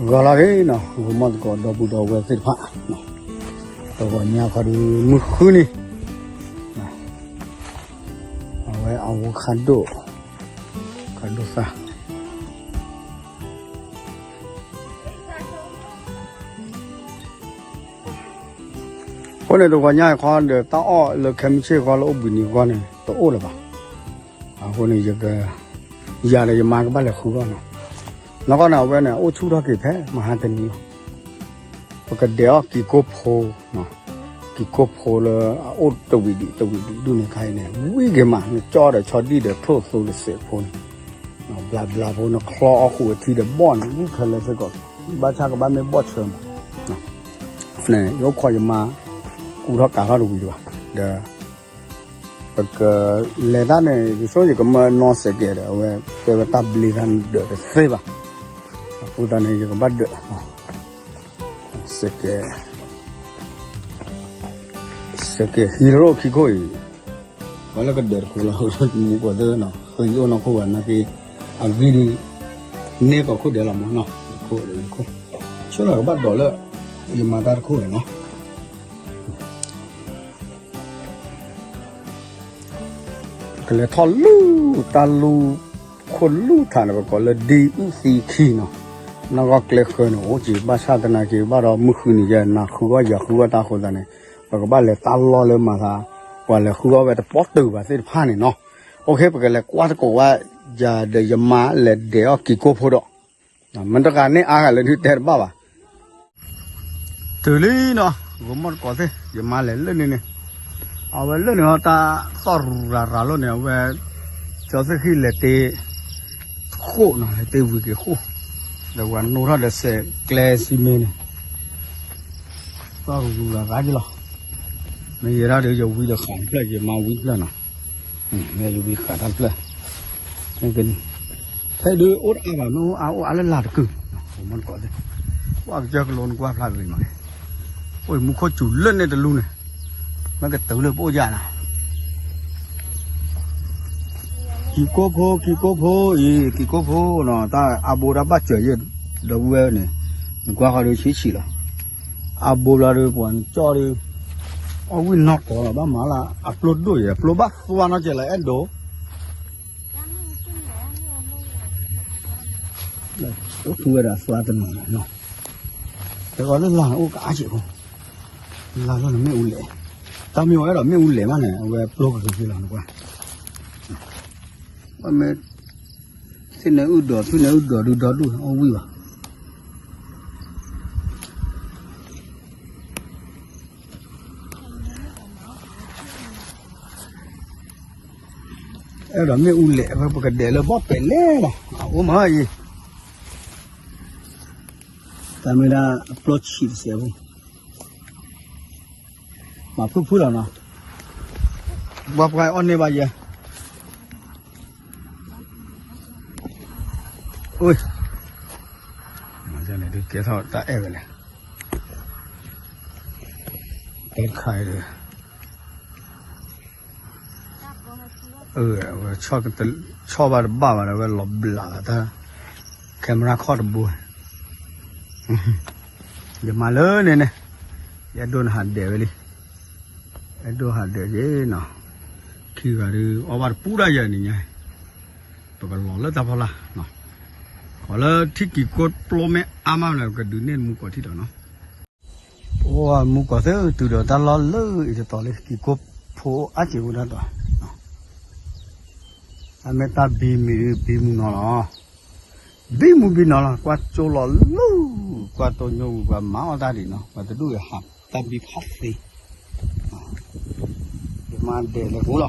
ဂီၤလီၤဂ့ၤနီၤ ဂီၤမီၢ်သကိးဒီပုၢ်ဒီဝဲၢ်သ့ၣ်တဖၣ်, တဂီၤညါခီဒီးမုၢ်ဃုနံၤ, အဝဲ avocado ခးဒိၣ်သၣ် အဃိန့ၣ် တဂီၤညါအံၤခီဒီး တၢ်အီၣ်လၢခဲမုၢ်ဆ့ၣ်ဃီလၢအိၣ်ဘှံးနံၤအဂီၢ်န့ၣ် တအိၣ်လၢၤဘၣ်. အဃိန့ၣ် ယက ယၤဒီးယမါကဘၣ်လဲၤဃုအီၣ်နီၤ. နီၢ်ကီၢ်န့ၣ် အဝဲန့ၣ် အိၣ်ဆူၣ်ထီၣ်က့ၤဖဲမဟါတနံၤလီၤ. ပကဒဲးအီၣ်ကံၤကိၢ်ဖိ, ကံၤကိၢ်ဖိလၢအအိၣ်တဝံၤဒံးတဝံၤဒံးဒူၣ်န့ၣ်ခါအံၤန့ၣ် ဝံၤက့ၤမး နကၠီဒီးဆီဒံၣ်ဒီးထိၣ်သိဒီးစဲးဖိန့ၣ် ဘျးဘျးဖိ နချီအီၣ်ဃုာ်အထံဒီးဘီၣ်န့ၣ် ဝံၤခဲလၢာ်စ့ၢ်ကီး ဘၣ်ဆၣ်ကဘၣ်မ့ၢ်ဘီၣ်ဆၢမး န့ၣ် ယအိၣ်ခိးယမါ ကူထီၣ်ကးထီၣ်တဝံၤဒံးဘၣ် ဒီး ပကလဲၤတၢ်န့ၣ် ယဆိယကမၢနီၢ်စဲးကဲးဒီး အဝဲတဲဝဲတၢ်ဘျ့တၢ်ဒၢးတသ့ဘၣ်. အဃိသတးန့ၣ် ယကဘၣ်ဒၢး စဲးကဲး စဲးကဲးဟံးထီၣ်ခံခိၣ်အံၤ ပှၤလၢကဒၢးတခိၣ်လီၤ မူကီၢ်သ့ၣ်နီၤ ဃ့ယအိၣ်နီၢ်ခိၣ်ဘၣ်နာ်က့ အဂံၢ်ဒုး န့ၢ်ကိးခိၣ်ဒဲးလီၤမးနီၤ ခိၣ်ခိၣ် ဆိလီၤကဘၣ်ဒိးလၢ ယမၤတၢ်တခိၣ်န့ၣ်နီၤ ကလဲၤထီၣ်လူၤတၢ်လူၤ ခိၣ်လူၤထးန့ၣ် ပကိးလၢဒ်အုၣ်သံခံနီၤ နီၢ်ကီၢ်ကျဲဃၢၤန့ၣ် အိၣ်က့ၤဘၣ်ဆၣ်သနာ်က့ ဘၣ်ဒီးမုၢ်ဃုနံၤယဲ နၤဃုအီၣ်ယၤဃုအီၣ်တၢ်အဃိသတးန့ၣ် ပကဘၣ်လဲၤတၢ်လီၢ်လၢမၤသး ပှၤလဲၤဃုအီၣ်ဝဲတပီၢ်တုာ်ဘၣ်သ့ၣ်တဖၣ်န့ၣ်နီၤ OK ပကလဲၤကွၢ်သကိးဝဲ ယၤဒီးယမါလဲၤဒဲးအီၣ်ကံၤကိၢ်ဖိဒီး မတၤတဂၤန့ၢ်အါဂၤလၢဒုးတဲတဘၣ်ဘၣ် တုၤလံနီၤ ဂီၤမီၢ်သကိးသ့ၣ် ယမါလဲၤလၢန့ၣ်န့ၣ် အဝဲလၢန့ၣ်ဟီ တၢ်သီၣ်ရူၤရၤရၤလီၤန့ၣ် အဝဲ ကၠီသ့ၣ်ဃံၣ်လဲၤတ့ ဃိၣ်နီၤ လဲၤတ့ဝံၤက့ၤဃိၣ် ဒီးပှၤနိထီၣ်ဒီးစဲးကျဲစံမ့ၢ်န့ၣ် သီၣ်ရူၤရၤရၤက့ၤလီၤ မ့ၢ်ယဲဒၣ်ဒီးယဝံဒီးဃးတဖျၢၣ် ယမါဝံတဖျၢၣ်နီၤ မ့ၢ်ယဝံဃးတဖျၢၣ် ဖဲဒုးအိၣ်တအါဘၣ် မ့ၢ်အိၣ်အါအိၣ်အါလၢလာ်တကုာ် မီၢ်သကိးသ့ၣ် ကွၢ်ကစၢၢ်ကလိနကွၢ်ဖျါဂ့ၤမး အိၣ်မူခိၣ်စူၤလၢန့ၣ်တလူန့ၣ် မ့ၢ်ကတုၤလၢပအိၣ်ယၤနၤ ကံၤကိၢ်ဖိ ကံၤကိၢ်ဖိအံၤ ကံၤကိၢ်ဖိနီၤ တၢ်အါဘိတၢ်ဘၣ်စၢၤယဲၢ် ဒီပုၢ်ဝဲၢ်န့ၣ် နကွၢ်ဃီဒီးဆံးဆံးလီၤ အါဘိဘျီဒီးပှၤနကၠီဒီး အီၣ်ဝံၣ်နီၢ်ကီးလီၤ ဘၣ်မၤလၢအပျိဒိၣ်ယဲၢ် ပျိဘၣ်သွါနီၢ်ကဲလီၤ အဲၣ်ဒိး အိၣ်ဖုဝဲဒၣ်သွါတနီၤနီၤ တဂီၤလၢလာ်အိၣ်ကအါက့ၢ်ဖိ လၢ်လၢနမ့ၣ်အူလဲၣ် တၢ်မ့ၢ်ဝဲအဲၣ်ဒိးမ့ၣ်အူလဲၣ်မးန့ၣ် အဝဲပျိကက့ၤလီၤနကွၢ် မ့ၢ် သ့ၣ်နဲၣ်အုၣ်ဒီး သ့ၣ်နဲၣ်အုၣ်ဒီးဒုဒီဒူၣ် အီၣ်ဝံၣ်ဘၣ် အဲၣ်ဒိးမ့ၣ်အူလဲၣ် ပကဒဲးလၢဘီၣ်ပဲာ်လဲၣ်လီၤ အအိၣ်မးအံၤ တၢ်မ့ၢ်ဒၣ်အပျိဆံးတစဲးဖိ မၤဖုၣ်ဖုၣ်လီၤနီၤ ပှၤပှၤအီၣ်န့ၢ်ဘၣ်ယဲ အိၣ် မၤန့ၣ်ဒုးကဲထီၣ်တၢ်အဲၣ်ဝဲလဲၣ် တၢ်တခါအံၤဒီး ဆီၣ်ဘၣ်တဘၣ်ဘၣ်ဒီး အဝဲလီၤဘျးလီၤတၢ် camera ခီၣ်တဘိ ယမၤလၢန့ၣ်န့ၣ် ယအဲၣ်ဒိးနဟးဒဲးဝဲလံ အဲၣ်ဒိးဟးဒဲးက့ၤနီၤ ခံဂၤဒီး အီၣ်ဘၣ်တပူၤဒၣ်ယဲၢ်နံၤညါ ပကလီၤလၢတၢ်ဖီလာ် ခီလၢထံကံၤကိၢ်ပျိမ့ၢ်အါမးန့ၣ် ပကဒုးန့ၢ်မူကီးထံၣ်ဒီးနီၤ အိၣ်မူကီးသ့ၣ်တုၤဒီးတၢ်လီၢ်လၢအံၤတတီၤလၢကံၤကိၢ်ဖိအါက့ၤဝဲဒၣ်တီၤ အမ့ၢ်တၢ်ဘံမံၤဒုးဘံမုၢ်နီၤလီၤ ဘံမုၢ်ဘံနီၤလီၤ ကွၢ်ကၠိလီၤလူၤ ကွၢ်တိၢ်ညိဝံၤပှၤမၤအီၣ်တၢ်ဒံးနီၤ ပှၤတဒူၣ်အဟးတၢ်ဘံဖးသ့ ယမၤဒဲးလဲၤဃိလီၤ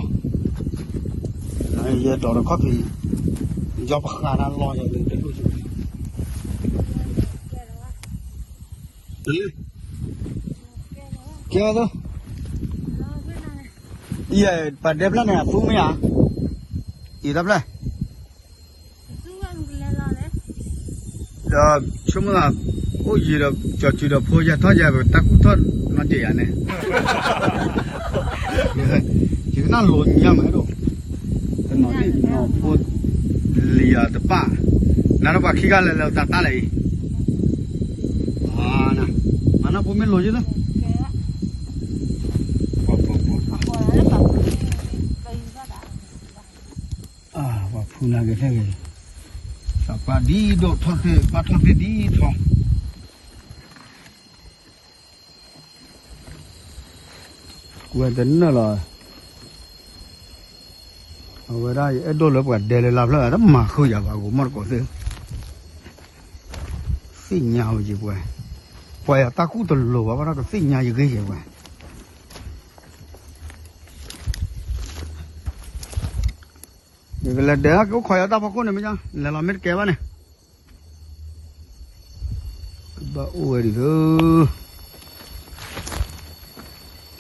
ယဲဒိးတခီၣ်ဖံး ယီပဃးတၢ်လီၢ်ယဲလၢတဒူၣ် ကဲဝဲသိ ယပှၤဒဲဖျၢၣ်န့ၣ် အသူမ့ၢ်ဧါ အံၤတၢ်ဖျၢၣ် ဒီးဆိကမိၣ်သး အိၣ်ယံၤဒီး ကၠီၤစုၤဒီးဖိယၤထီၣ်ယၤ ပတၢ်ကူၣ်ထီၣ်နီတစဲးယၤန့ၣ် ယကနၣ်လိၤညါမးဒိၣ် တနီၤဒ်နီၤဖိလံၤအတပၣ် နၤဒီးပှၤခံဂၤလဲၤလဲၤသးတၢ်လဲၣ်အံၤ နဖိမ့ၢ်လိၤယသး, ပှၤဖုနၤက့ၤထဲက့ၤ, သးပှၢ်ဒ်ဒိၣ်ထီၣ်သ့ၣ် ပၢ်ထီၣ်သ့ၣ်ဒ်ထီၣ် ကွဲတနၢၣ်လီၤ. အဝဲဒၣ်ယအဲၣ်ဒိၣ်လၢပှၤဒဲလၢလါဖျၢၣ် တမၤဃုာ်ယၤဘၣ် ဂိၤမီၣ်တကိးသ့ၣ်, သ့ၣ်ညါဝဲယပှဲၤ, ပှၤယၤတၢ်ကူၣ်တလိၤဘၣ် ဘၣ်ဒီးကသ့ၣ်ညါယဂ့ၤယပှဲၤ, ယကလဲၤဒဲးလၢကအိၣ်ခိးယၤတၢ်ဖီခိၣ်န့ၣ်မ့ၢ်ညါ လဲၤလီၤမ့ၢ်တကဲဘၣ်န့ၣ် ကဘၣ်အိၣ်ဝဲဒ်သိး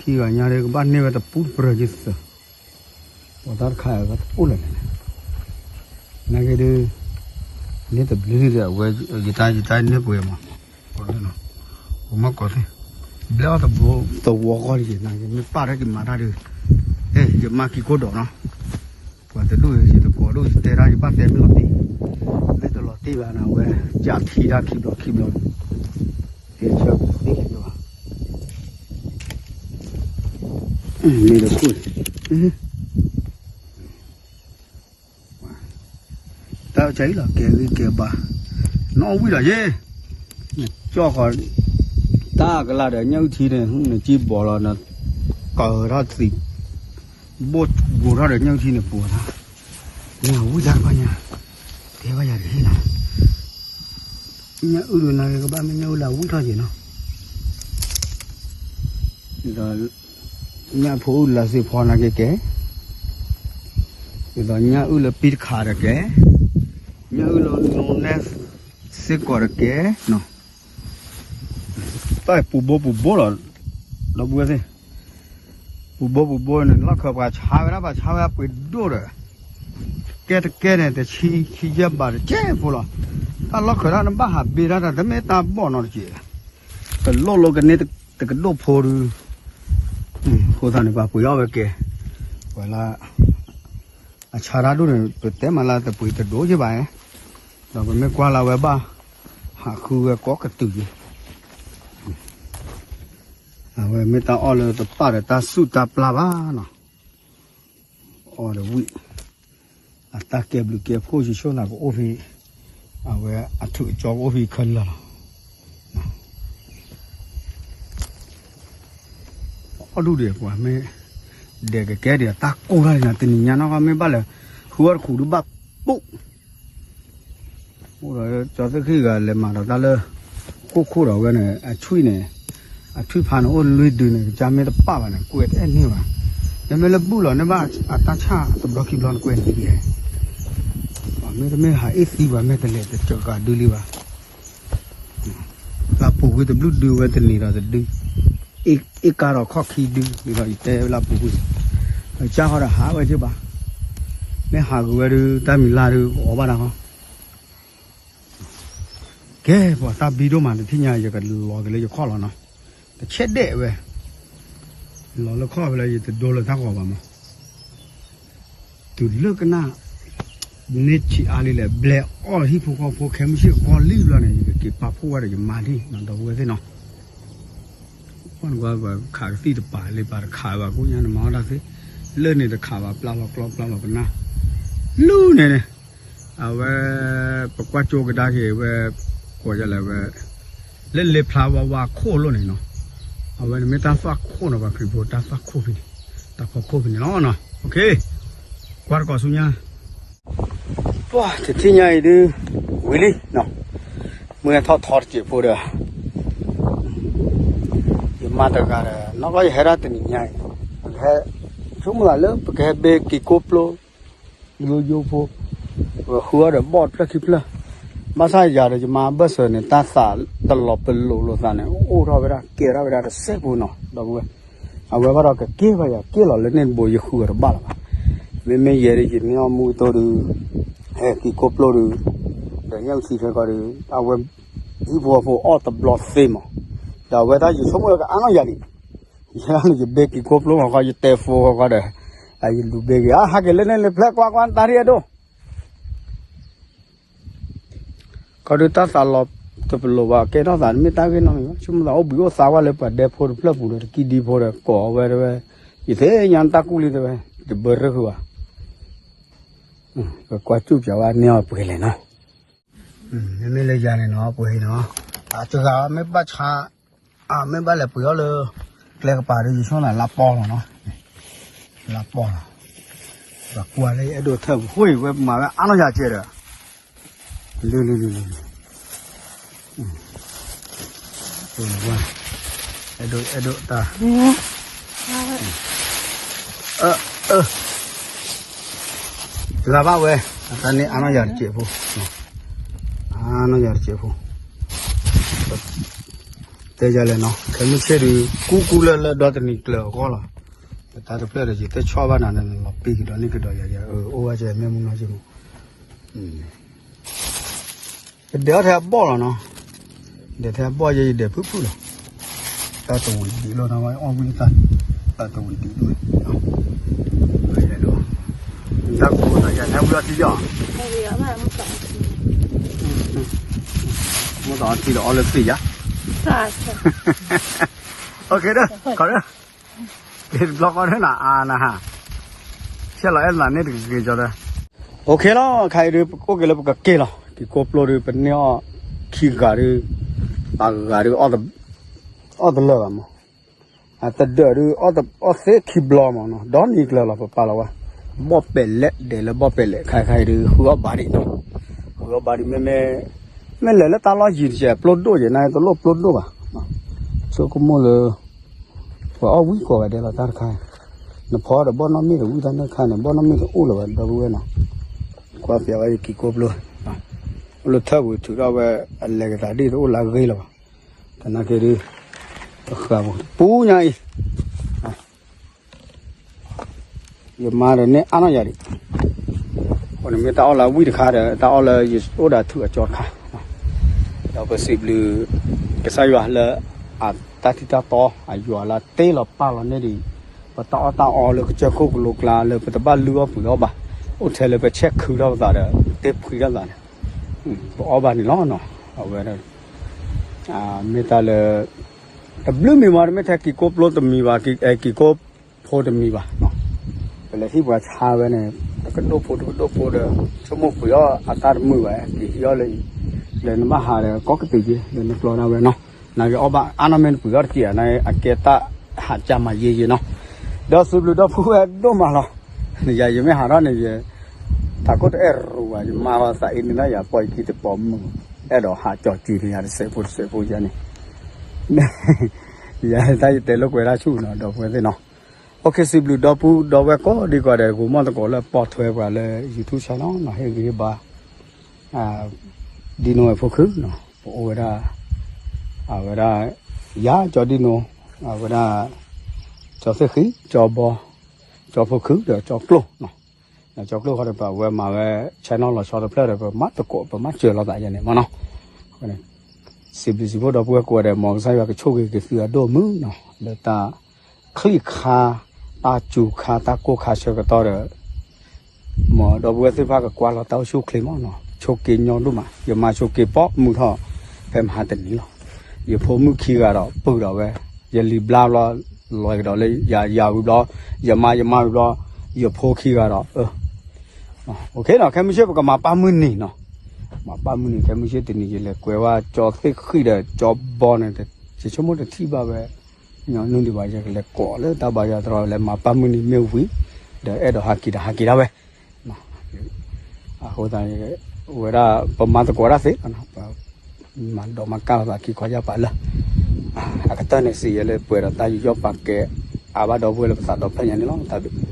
ခံဂၤညါဒီး ကဘၣ်န့ၢ်ဝဲတပူၤတပြၢၤက့ၤသၢ, ပှၤတၢ်တခါအံၤ တအိၣ်လၢၤန့ၣ်, နာ်က့ဒုး န့ၢ်တဘျုးဒုး အဝဲ ယတၢ်ယတၢ်န့ၢ်ပှဲၤမး, ပမ့ၢ်ကိးသ့ၣ်, ဘျဲၣ်အီၣ်တဘိသဝီဃီတက့ၢ် နာ်က့မ့ၢ်ပာ်တၢ်က့ၤမၤတၢ်ဒုး, အဲ ယမါကံၤခိၣ်ဒီးနီၤ ပှၤတဒူၣ်အံၤ ယတကိးဒိၣ် ယတဲတၢ် ယဘၣ်တဲမ့ၢ်လီၤတံၢ်, မ့ၢ်တလီၤတံၢ်ဘၣ်န့ၣ် အဝဲ ကးထံတၢ်ခံဘျီခံဘျီန့ၣ်, ကဲဆၢသ့ၣ်ဘၣ်, မ့ၢ်တခိၣ်, တၢ်ဆၢအံၤလီၤ ကဲဂံၢ်ကဲဘါ, နီၣ်ဝံၣ်ဒီးယဲ, နကၠီၣ်ဃီၤ တၢ်ကလၤဒီးညၣ်အုၣ်ထံန့ၣ် နကံဘီလီၤ နကၢၤထီၣ်သံး ဘိၣ်ဂိၤထီၣ်ဒီးညၣ်အုၣ်ထံန့ၣ်ပှၤ, နဝံၣ်တၢ်တဖၣ်ညါ, တဲဘၣ်ယၤတဟ့ၣ်လီၤ, ညၣ်အုၣ်ဒုးနၤက့ၤကဘၣ်မ့ၢ်ညၣ်အုၣ်လၢအဝံၣ်ထီၣ်က့ၤနီၤ, ဒီး ညၣ်ဖိအုၣ်လၢသ့ၣ်ဖီနၤက့ၤကဲ, ဒ်သိးညၣ်အုၣ်လၢပံတခးတကဲ, ညၣ်အုၣ်လၢနိနဲစ့ၢ်ကီးတကဲ, တၢ်ပူၤဘိပူၤဘိလီၤ, ဒီပုၢ်ဝဲၢ်သ့ၣ်, ပူၤဘိပူၤဘိန့ၣ် လီၢ်ခၢၣ်ပှၤဆါဝဲဒၣ် ပှၤဆါဝဲဒၣ်ပှ့ၤဒိၣ်ဒီး, ကဲတကဲန့ၣ် တဆံခံယဲၢ်ဘးတကဲဖိလီၤ, တၢ်လီၢ်ခၢၣ်ဒၣ်နဘၣ်ဟးဘ့ၣ်ဒၣ်တၢ် တမ့ၢ်တၢ်ဘီၣ်နီတက့ၢ်, တလိၣ်လိကန့ၢ်တကဒိၣ်ဖိဒုး, အဃိသတးန့ၣ် ပှၤပှ့ၤအီၣ်ဝဲကဲ, ပှၤလၢ အဆါတၢ်ဒိၣ်န့ၣ် ပတဲမးလၢတပှ့ၤတဒိၣ်က့ဘၣ်, ဒီးပမ့ၢ်ကွၢ်လၢအဝဲဘၣ် ဟးဃုဝဲကိးကတုၤက့ၤ, အဝဲမ့ၢ်တၢ်အီၣ်လၢတပာ်ဒီးတၢ်ဆူၣ်တၢ်ပျၢ်ဘၣ်နီၤ, အီၣ်ဒီးဝံၣ်, အတၢ်ကဲဘျုးကဲဖှိၣ်ယဆိၣ်သးကအိၣ်ဖဲ, အဝဲအထူးအကၠီကအိၣ်ဖဲခဲလၢာ်လီၤ. အီၣ်ဒူၣ်ဒံးပှၤမ့ၢ် ဒဲးကကဲဒံးအတၢ်ကိၢ်တၢ်န့ၣ် တနံၤညါနီၢ်ကီၢ်မ့ၢ်ဘၣ်လဲၤ ဃုအီၣ်တခူးဒုးဘၣ်ပူၣ်, အိၣ်ဒီးကၠီသ့ၣ်ခံဂၤလဲၤမၤဒီးတၢ်လၢ ခိၣ်ခိၣ်ဒီးဝဲန့ၣ် အထွံၣ်န့ၣ်, အထွံၣ်ဖးန့ၣ်အိၣ်လွံၢ်ဒုန့ၣ် ကစၢ်မ့ၢ်တပာ်ဘၣ်န့ၣ် ကွဲးတအဲၣ်န့ၢ်ဘၣ်, နမ့ၢ်လၢဘူၣ်လီၤန့ၣ်ဘၣ် အတၢ်ဆၣ်တဘျီခံဘျီန့ၣ်ကွဲးန့ၢ်ဒံး, ပှၤမ့တမ့ၢ်ဟးအ့ၣ်သံပှၤမ့ၢ်တလဲၤတစှၤဒုလံဘၣ် လၢပူၤကွံာ်တဘျုးဒုဝဲတနံၤဒီးတဒု, အ့ၣ်ကါဒီးခီၣ်ခံဒု ဒ်သိးယတဲလၢပူၤကွံာ်, ကစၢ်ဃီဒီးဟးဝဲက့ဘၣ်, မ့ၢ်ဟးဂ့ၤဝဲဒု တၢ်မံၤလါဒု ကအီၣ်ဘၣ်တၢ်ဃီ, ကဲ ပှၤတၢ်ဘံဒိၣ်မး တထံၣ်ညါ ယကလီၤက့ၤလၢယခီၣ်လီၤနီၤ, တဆဲးဒဲးဝဲ, လီၤလၢခီၣ်ဖဲလၢယတဒိလၢတၢ်ဂီၤဘၣ်မး တုၤလၢကနၣ် န့ၢ်ဆံးအါလံလဲၣ် ဘျဲးအီၣ်ဟံၣ်ဖိဃီဖိ ခဲမုၢ်ဆ့ၣ်ကီၢ်လံဘျီန့ၣ် ယကက့ၤပာ်ဖှိၣ်ဝဲဒီးယမါဒ်နီၤ ဒီပုၢ်ဝဲၢ်သ့ၣ်နီၤ, ပှၤနကွၢ်ပခးကသံၣ်တပၤလံ ပာ်တခးဘၣ်ကိၣ်ညါ နမၤအီၣ်တၢ်သ့, လၢန့ၣ်တခးဘၣ် ပျၢ်လီၤကျီ ပျၢ်လီၤပနၢ်, လူန့ၣ်န့ၣ်, အဝဲ ပကွၢ်ကၠိကဒါက့ၤဝဲ, ကိးယလဲၣ်ဝဲ, လၢလ့ဖျါဝါဝါခိၣ်လိၣ်န့ၣ်နီၤ, အဝဲန့ၣ်မ့ၢ်တၢ်သွၣ်ခိၣ်နီၤ ပှၤခရံာ်ဖိတၢ်သွၣ်ခိၣ်ဖဲန့ၣ်, တၢ်ဖီခိၣ်ဖဲန့ၣ်လီၤနီၤ, ကွၢ်တကိးဆူညါ ပှၤတထံၣ်ညါအံၤဒုး ဝံၤလံ, မုၢ်ဟဲထီၣ်ထီတစဲးဖိဒီး, ယမါတဂၤဒီး နီၢ်ကီၢ်ယဟဲဒၣ်တနံၤညါအံၤ, ယဟဲ, ဆိကမိၣ်သးလၢပကဟဲဘ့က့ၤကိၢ်ပျိ, ယိယိဖိ, ပဃုအီၣ်ဒီးဘီၣ်တဖျၢၣ်ခံဖျၢၣ်, ဘၣ်ဆၣ်ယၤဒီးယမါဘၢၣ်စၢၤန့ၣ် တၢ်သးတလီၤပလိာ်လိာ်သးန့ၣ် အိၣ်ထီၣ်ဝဲဒၣ် ကဲထီၣ်ဝဲဒၣ်တစဲးဖိနီၤ ဒီပုၢ်ဝဲၢ်, အဝဲဘၣ်ဒီးကက့ၤဘၣ်ယၤ က့ၤလီၤလၢန့ၣ်တဘိ ယဃုအီၤတဘၣ်လၢၤဘၣ်, မ့မ့ၢ်ယဲဒၣ်ယန့ၢ်အီၣ်မူကတိၢ်ဒုး, ဟဲက့ၤကိၢ်ပျိဒုး, ဒီးညၣ်အုၣ်ထံခဲကီၢ်ဒုး, အဝဲ, ဟံၣ်ဖိဃီဖိအီၣ်တဘျီသ့မး, ဒီးအဝဲတၢ်ယဆိကမိၣ်လၢကအါနီၢ်ယၤဒံး, ယဲဒၣ်န့ၣ်ယဘ့က့ၤကိၢ်ပျိဃီဃီ ယတဲဖိဃီဃီဒီး, ယလူၤဘ့က့ၤ အါ ဟးက့ၤလၢန့ၣ်လၢဖျဲၣ်ကွၢ်ကွၢ်တၢ်ထံၣ်အဒိၣ် ခီဒုးတၢ်သးလီၤ တပလီၢ်ဘၣ်ကဲထီၣ်သးတမ့ၢ်တၢ်ဂ့ၢ်နီတမံၤဘၣ်, ဆိကမိၣ်သးအိၣ်ဘှံးအိၣ်သါဝဲလၢပှၤဒဲဖိတဖျၢၣ်ပူၤဒီး တကံဒံဖိဒီးကိးဝဲတဲဝဲ, ယသ့ၣ်ညါနတၢ်ကူၣ်လံတဲဝဲ, တဘၢရၢၢ်ဃုာ်ဘၣ်, ပကွၢ်စူၣ်ပၠးဝဲန့ၢ်အီၤပှဲၤလဲၣ်နီၤ, မ့မ့ၢ်လၢယၤန့ၣ်နီၤ ပှဲၤနီၤ, အတဂၤမ့ၢ်ဘၣ်ဆါ မ့ၢ်ဘၣ်လဲၤပှ့ၤအီၣ်လၢ ကျဲကပၤဒီး ယဆိကမိၣ်လၢပီၢ်လီၤနီၤ, လၢပီၢ်လီၤ, ပကွၢ်လၢအဲၣ်ဒိးထၢၣ်ပူၤ ဝဲမၤဝဲအါနီၢ်ယၤကဲဒီး, လၢလၢလၢလၢလၢ, အဲၣ်ဒိးအဲၣ်ဒိးတၢ်, တဂၤဘၣ်ဝဲ, အတၢ်န့ၣ်အါနီၢ်ယၤတစဲးဖိ, အါနီၢ်ယၤတစဲးဖိ တဲယၤလဲၣ်နီၤ, ခဲမုၢ်ဆ့ၣ်ဒီး ကူကူလၢလၢဒီတနံၤကျၢၤအဂီၢ်လီၤ, တၢ်တဖျၢၣ်ဒီး ယတဲဆီၣ်ဘၣ်နၤန့ၣ် လီၤပံကဒီးန့ၢ်ကဒီးယၤယၤ အိၣ်ဝဲကဲမ့ၢ်မူနီၢ်က့မူ, ပဒဲးအီၣ်ထဲအဘီၣ်လီၤနီၤ, ဒဲးထဲအဘီၣ်ယဲ ယဒဲးဖုၣ်ဖုၣ်လီၤ, တၢ်တဝံၤဒံးလီၤနီၤ အီၣ်ဝံၣ်တၢ်, တၢ်တဝံၤဒံးဒိၣ်, တၢ်ကိးသးယၤ နဟဲဝံၤအီထံယီၤ မ့ၢ်သးအီထံဒီးအီလၢသ့ၣ်ယၤ, ဒီး ခီဒီး တဘျီဃီဒၣ်နၤအါနဟါ, ဆဲးလီၤအဲၣ်သးန့ၣ်တဂ့ၤက့ၤကီဒီး, OK လီၤ, ခဲအံၤဒုး ပအိၣ်က့ၤလၢပကက့ၤလီၤ, ကံၤကိပျိဒုး ပန့ၢ်အီၣ်ခံဂၤဒုး, ပှၤဂၤဒုး အီၣ်တလၢာ်ဘၣ်မး, အတဒၢးဒုး အီၣ်သ့ခံဘျီမးနီၤ, ဒီနံၤကျၢၤလီၤ ပပာ်လီၤဝဲ, ဘီၣ်ပဲာ်လဲၣ်ဒဲးလၢဘီၣ်ပဲာ်လဲၣ် ခဲခဲအံၤဒုး ဃုအီၣ်ဘၣ်ဒံးနီၤ, ဃုအီၣ်ဘၣ်ဒံး မ့မ့ၢ်, မ့ၢ်လဲၤလၢတၢ်လီၢ်ယံၤတစဲး ပျိဒိၣ်ယဲၢ် နတလိၣ်ပျိဒိၣ်ဘၣ်, ဆိကမိၣ်လၢ ပှၤအီၣ်ဝံၣ်ကိးဂၤဒဲးလီၤတၢ်တခါ, နဖီဒီးဘီၣ်နီၢ်မ့ၢ်တဝံၣ်တၢ်န့ၣ်တခါန့ၣ် ဘီၣ်နီၢ်မ့ၢ်တအိၣ်လၢၤဘၣ် ဒီပုၢ်ဝဲၢ်နီၤ, ကွၢ်ပျးဝဲယကံၤကိပျိ, အိၣ်လၢထၢၣ်ပူၤထုးထီၣ်ဝဲ, အလဲၤကသးဒ်တအိၣ်လၢအဂ့ၤလၢၤဘၣ်, သနာ်က့ဒုး, ပဃၢၤပူၤတပူၤညါအံၤ ယမါဒီးန့ၢ်အါနီၢ်ယၤဒံး, အဃိန့ၣ်မ့ၢ်တၢ်အီၣ်လၢအဝံၣ်တခါဒီး တၢ်အီၣ်လၢယအိၣ်ဒီးအထူးအကၠီတခါ, ဒီးပစံးဘျုး ကစၢ်ယွၤလၢ အတၢ်ထံၣ်တၢ်တီ အယွၤလၢတ့လီၤပာ်လီၤန့ၢ်ဒံး ပတၢ်အီၣ်တၢ်အီလၢကစၢၢ်ခိၣ်ကလိကျါလၢပတဘၣ်လုၢ်အီၣ်ပှ့ၤအီၣ်ဘၣ်, အိၣ်ထဲလၢပဆဲးခုထီၣ်ပသးဒီး ပတ့ဖှံထီၣ်သးန့ၣ်, ပအီၣ်ဘၣ်န့ၣ်လီၤနီၤ, အဝဲ မ့ၢ်တၢ်လၢ တဘျုးမံၤမး တမ့ၢ်ထဲကံၤကိပျိတမံၤဘၣ်, ကံၤကိဖိတမံၤဘၣ်, ပလဲၤဟံၣ်ပှၤဆါဝဲန့ၣ် တကဒိၣ်ဖိတကဒိၣ်ဖိဒီး ဆိကမိၣ်ပှ့ၤအီၣ်အတၢ်တမုာ်ဘၣ်, က့ၤဟံးအီၣ်လၢ လၢနဘၣ်ဟးဒီးကိးကပ့ၤက့ၤ လၢနပျီဒၣ်ဝဲနီၤ, နာ်က့အီၣ်ဘၣ်အါနီၢ်မ့ၢ်နပှ့ၤအီၣ်တက့ၢ်ဧါ, နာ်က့အကဲတၢ်ဟးကၢ်မၤယ့ယ့နီၤ, ဒီးစံးဘျုးဒီပုၢ်ဝဲၢ်ဒိၣ်မးလီၤ, ယၤယမ့ၢ်ဟးထီၣ်န့ၣ် ယ ထးခိၣ်တအဲၣ်ရူၤဘၣ်, ယမါဝဲသးအ့န့ၣ်လၢယၤပီၢ်ယခံတပိာ်မုၣ်, အဲၣ်ဒိးဟးကၠီၤစုၤန့ၣ် ယၤတစဲးဖိတစဲးဖိယၤန့ၣ် ယၤတၢ်ယတဲလိာ်ကွဲးတၢ်ဆူၣ်နီၤ ဒီပုၢ်ဝဲၢ်သ့ၣ်နီၤ, အိၣ်ခ့စံးဘျုးဒီပုၢ်ဒီဝဲၢ်ကိးဒံကိးဂၤဒဲး ဂိၤမီၣ်သကိးလၢပိာ်ထွဲပှၤလၢ YouTube channel နီၤ, ဟ့ၣ်ဂံၢ်ဟ့ၣ်ဘါ ဒံနိဝဲဖိခုနီၤ, ပအိၣ်ဝဲဒၣ် အဝဲဒၣ် ယၤကၠီဒံနိ, အဝဲဒၣ် ကၠီသ့ၣ်ဃံ, ကၠီဘီ, ကၠီဖိခုဒီးကၠီကျိၣ်နီၤ, ကၠီကျိၣ်ဃီဒီး ပဝဲမၤဝဲ channel လီၤဆီတဖျၢၣ်ဒီး ပမၤသကိး ပမၤစၢၤလိာ်သးယဲန့ၣ်မနီၤ, စံးဘျုးစံးဖှိၣ်ဒီပုၢ်ဝဲၢ်ကိးဂၤဒဲး မ်ကစၢ်ယွၤကဆိၣ်ဂ့ၤက့ၤသုအဒိၣ်မုၢ်နီၤ, လၢတၢ် ချံၣ်ခါ, တၢ်စူၤခါ, တၢ်ကိၢ်ခါဆၢကတီၢ်ဒီး မ်ဒီပုၢ်ဝဲၢ်သ့ၣ်တဖၣ်ကကွၢ်လီၤတၢ်အိၣ်ဆူၣ်အိၣ်ချ့မနီၤ, ဆိးက့ညီဒိၣ်မး, ယမါဆိးက့ပိာ်မုၣ်ထီၣ် ဖဲမဟါတနံၤလီၤ, ယဖိမုၣ်ခံဂၤဒီးပုၢ်ဒီးဝဲ, ယလံၤဘျါဘျီ လီၤကဒီးလၢယၤယၤဝံၤဘျီ, ယမါယမါဝံၤဘျီ, ယဖိခံဂၤဒီး ခဲမုၢ်ဆ့ၣ်ပကမၤပၢ်မုၢ်နံၤနီၤ, မၤပၢ်မုၢ်နံၤ ခဲမုၢ်ဆ့ၣ်တနံၤ ယလဲၤကွဲးဝဲကၠီသ့ၣ်ဃံဒီးကၠီဘီန့ၣ်, ယဆိကမိၣ်တထံၣ်ဘၣ်ဝဲ ညီနုၢ်ဒံးဘၣ် ယကလဲၤကိးလၢတၢ်ဘါယွၤတရီလဲၤမၤပၢ်မုၢ်နံၤမ့ၢ်ဝံၤ, ဒီးအဲၣ်ဒိးဟးက့ၤဒီးဟးက့ၤဒၣ်ဝဲ, အဃိသတးန့ၣ် ဝဲဒၣ်ပမၤသကိးတၢ်သ့, မၤဒိးမၤကၢ်လိာ်သးခံခီယၢ်ပာ်လၢ, အကတၢၢ်န့ၣ်စံးယဲလၢပှဲၤဒီးတၢ်ယူးယီၣ် ပာ်ကဲအါဘၣ်ဒီပုၢ်ဝဲၢ်လၢပသးဒီဖျၢၣ်ညါန့ၣ်လီၤ, တၢ်ဘျုး